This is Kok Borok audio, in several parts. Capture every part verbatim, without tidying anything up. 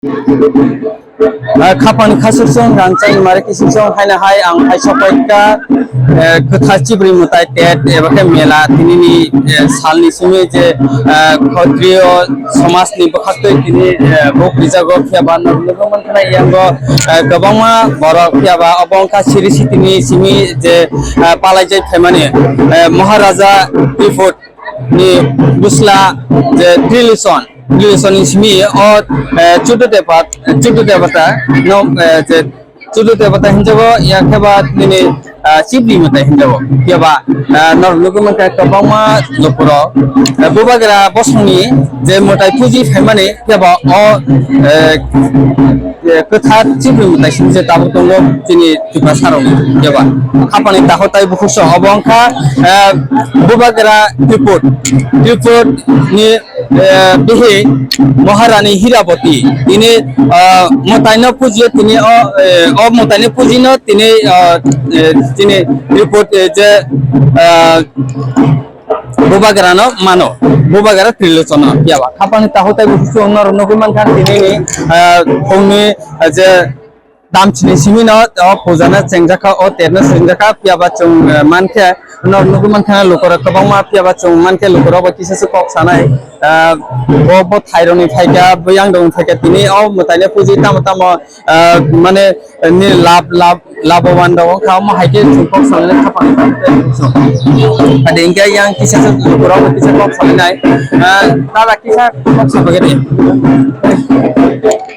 Ah, khapang khasuksong rangchak mare kisungsong haino hai ang hai sopaikha, eh, kwthar chibri mwtai tet eba khe mela tinini, eh, salni simi je, eh, khotriyo somajni bwkhaktwi tini, eh, bo prijago phiya ba nukgo mankha yango, eh, kwbangma borok phiya ba obo wngkha siri sitini simi je, eh, palaijak phaimani, eh, Maharaja Triput ni bwsla je Trilison, Trilison ni simi o, eh, Chudu Debata, Chudu Debata no, eh, je Chudu Debata hinjago, ya khe ba nini, eh, chibri mwtai hinjago. Ya ba, eh, nor nugwi mankha kwbangma lukurok, eh, Bubagra bosongni je mwtai puji phaimani, ya ba o, eh, eh, kwthar chibri mwtai simi je tabuk tongo chini Tiprasa rokni, ya ba. Khapani takhuk tai bukhukso obo wngkha, eh, Bubagra Triput, Triput ni, eh, bihi Maharani Hiraboti. Tini, eh, mwtaino pujiyo tini o, eh, o mwtaino pujino tini, eh, eh, tini Triput, eh, je, eh, Bubagrano mano, Bubagra Trilochono. Ya ba, khapani takhuk tai bukhukso norok nugwi mankha tini ni, eh, phungni, eh, je Tamchini simi no o puja no chengjakha, o tet no chengjakha, phiya ba chwng, eh, mankhe, no nugwi mankha lukurok kwbangma, phiya ba chwng mankhe lukurok bai kisa se kok sanai, ah, bo, bo thairokni phaikha, bo yangdong phaikha, tini o mwtaino puji tamo tamo, ah, mane, eh, ni lab, lab, labowan rok wngkha, omo hai khe chwng kok sanai khapang. Ade hingkhe yang kisa se lukurok bai kisa kok sanai, ah, dada kisa kok sanai.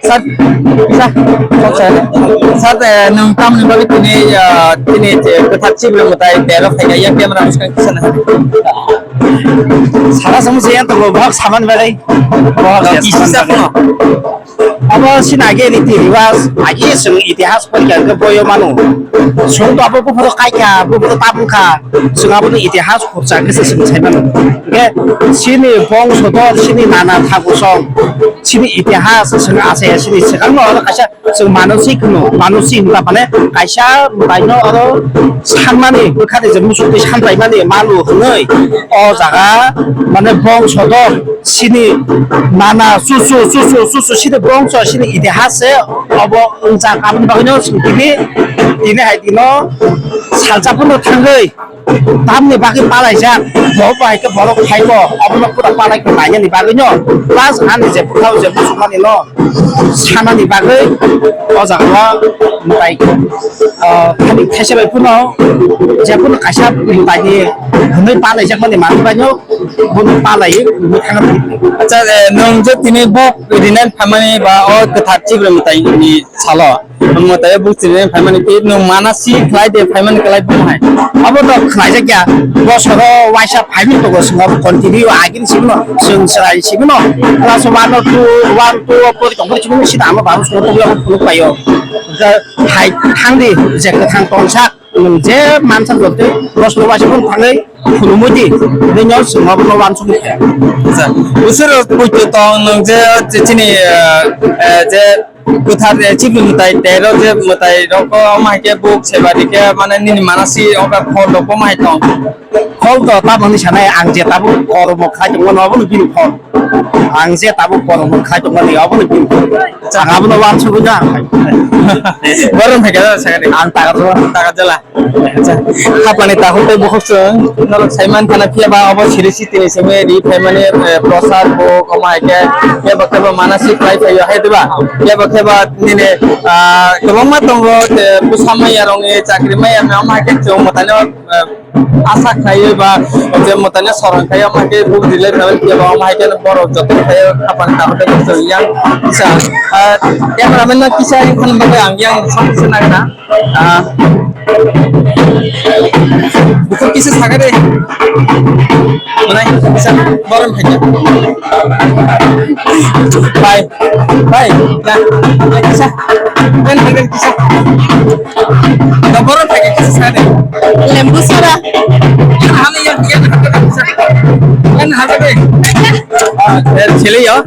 Sir, kisa, sir, eh, nwng tamni bagwi tini, eh, tini je kwthar chibri mwtai tero phaikha, yang camera bwskang kisa na. Sara samung se yang tongo, bahak saman belai. Bahak ya, kisa saman belai. Abo sini age riti riwaj, age chwng itihas porikha hwnkhe boyo mano. Chwng to abo buphuru kaikha, buphuru tabukha, chwng aboni itihas khursa khe se chwng sai mano. Hwnkhe sini bongso dor, sini nana thabu song. Chini itihas chwng achai ya, chini swkangno oro kaisa chwng manusik hwno, manusik hwnkha mane kaisa mwtaino oro sanmani, bwkhani je muchuk twi sanpraimani manu hwnwi o jaga mane bongso dor chini nana chuchu chuchu chuchu chini bongso chini itihas se obo wngjak. Aboni bagwino chwng tini, tini hai dino salsa phano thangwi tamni bagwi palaijak, bo bai khe borok phaibo, obono pura palai khe nainani bagwino, plus ani je bwkhao je muchukmani no sanani bagwi o jaga o mwtai, ah, thani thaisa bai phano je phano kaisa mwtaini hwnwi palaijakmani manwi baino bono palaiwi hwnwi thangna bagwi. Acha, eh, nwng je tini bo rinani phaimani ba o kwthar chibri mwtaini salo, mwtai buk chini phaimani tei nwng mana si khlai de phaimani khlai bo hai. Abo to khlaijak ya, bosoro waisa phaimani tongo, chwng continue agini simi no, chwng chwrai simi no, class one o two, one two o pori tongphuru simi no, sida ano baro songno tongwi abo phunuk paio. Hai thangdi je kwthang tongsak, nwng je mansa jotwi bosoro waisa phunuk thangwi phunumudi, bini o chwng abo no wansukwi khe. Acha, usur puito tong nwng je chini, eh, eh, je Kwthar, eh, chibri mwtai tero je mwtai rok o, omo hai khe buk seba rikhe mane nini manasi oka khol rok omo hai tong. Khol to tabuk ni sanai ang je tabuk kormo khai tongmani obo ni bini khol. Ang je tabuk kormo khai tongmani obo ni bini khol. Ang abono wansugwi da. Borom hai khe sakani. Ang tagar jala. Tagar jala. Acha, hapmani takhuk tei bukhuk chwng norok sai man khana, phiya ba obo siri sitini simi ri phaimani, eh, prosad bo omo hai khe kebo kebo manasi khlai phaio hai diba? Kebo kebo nini, ah, kwbangma tongo, eh, bwsa maya rokni chakri maya rokni omo hai khe chwng mwtaino, eh, asa khlaiwi ba je mwtaino soron khai omo hai khe buk rilai phaimani, phiya ba omo hai khe borok joto khlaiwi hapmani takhuk tei bukhuk chwng yang kisa, ah, cameraman no kisa yang khana bagwi ang yang song kisa nagna. Ah. Buku kisa saga de. Mana kisa borom khaja. Bai. Bai. Na. Na kisa. Kan hagan kisa. Da borom khaja kisa saga de. Lembu sora. Hali yang dia kisa. Kan hagan de. Ah, chili yo.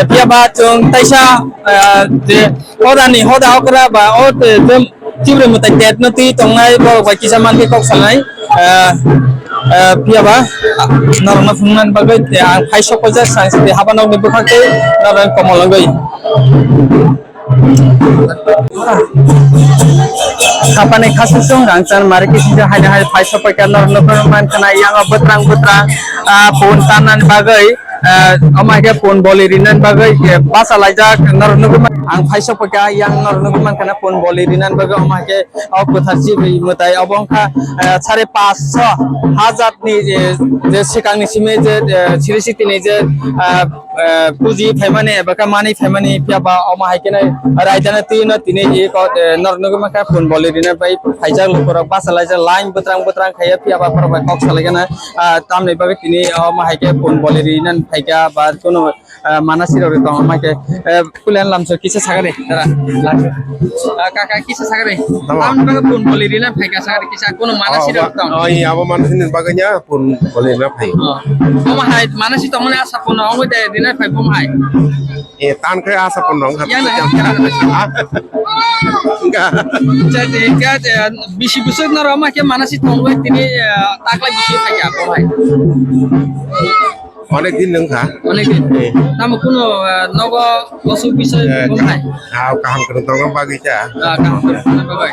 Pia ba chung taisa, ah, je Orani hoda okra ba o te, te, chibri mwtai tet no twi tongnai borok bai kisa mankhe kok sanai. Ah, Eh, phiya ba, norokno phunuknani bagwi, eh, ang phai sok paijak, ang sidi haba nokni bwkhak tei norokno komologwi. Khapani khasuk song rangchan mari kisinjo haino hai phai sok paikha norokno phunuk mankha na yang bwtrang bwtrang, ah, phone tannani bagwi, ah, omo hai khe phone boli rinani bagwi, eh, basa laijak norok nugwi man-, ang phai sok paikha yang norok nugwi mankha na phone boli rinani bagwi omo hai khe o kwthar chibwi mwtai obo wngkha, eh, sare paanch hajar ni je, je swkangni simi je, eh, siri sitini je, eh, eh, puji phaimani eba khe mani phaimani phiya ba omo hai kheno raidana twi no tini eko, eh, norok nugwi mankha phone boli rina bai phaijak lukurok basa laijak line bwtrang bwtrang khaiya phiya ba borok bai kok salaikha na, ah, tamni bagwi tini omo hai khe phone boli rina phaikha ba kuno ah, manasi rok tong, omo hai khe, eh, kulen lamso kisa sagari, dara, lamso. Ah, kaka kisa sagari. Tamo. Tamni bagwi phone boli rina phaikha sagari kisa kuno manasi rok tong. Oh, iya, abo manasi ni bagwi nya phone boli rina phai. Oh. Omo hai manasi tongmani asa phone ongwi de rina phai omo hai. Eh, tan khe asa phone rong. Yang na, yang na. Enggak. Jadi, jadi, bisi busuk na roma khe manasi tongwi tini, eh, taklai bisi phaikha omo hai. Onek din wngkha. Onek din. Eh. Tamo kuno, ah, nogo osuk bisoi Eh, bumnai. Ah, kaham kwrwng tongna bagwi cha. Ah, kaham kwrwng tongna bagwi.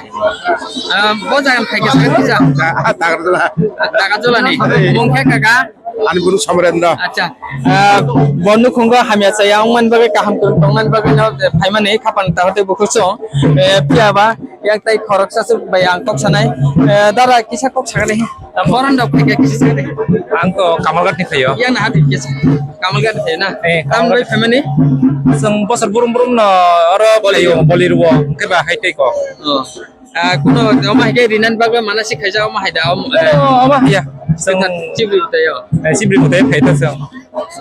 Ah, bo jaga phaikha sakha kisa. Ah, Takarjala. Takarjala ni. Eh. Mung khe kaka? Ani bunu Somerendra. Acha. Ah, bo nukhungo hamya chaya wngmani bagwi kaham kwrwng tongnani bagwi no, eh, phaimani khapang tahote bukhuk song. Eh, phiya ba yang tai khoroksa suk bai ang kok sanai. Eh, dara kisa kok sakha de. Boron dok phaikha kisa sakha de. Ang to Kamalghat ni phaio. Yang na hadi kisa. Kamalghat ni phaio na. Eh, Tam bai Kamalghat. Phaimani? Song bosor burum burum no oro Boli. Phaio, boli ruo. Khe ba hai tei ko. Oh. Ah, kuno omo hai khe rinan bagwi manasi khaijak omo hai da, omo, eh. Oh, omo hai ya. Song Kita chibri tayo. Eh, chibri mutai phai ta song.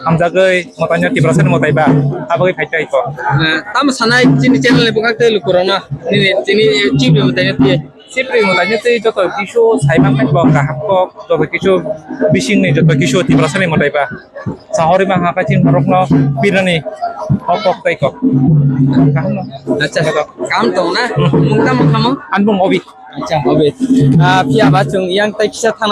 Hamjagwi motaino Tiprasani motai ba. Habagwi phai tai ko. Eh, tamo sanai chini channel ni bukhak tei lukurokno. Nini chini chibri mutai tei. Chibri mutai tei joto kisu saimang bo kaham kok, joto kisu bisingni joto kisu Tiprasani motai ba. Sahori ma ha kachin norokno birani hok kok tai kok. Kaham no. Acha. Joto. Kam tong na? Hmm. Mung tamo kamo? Anbung obi. Acha, obi. Ah, phiya ba chwng yang tai kisa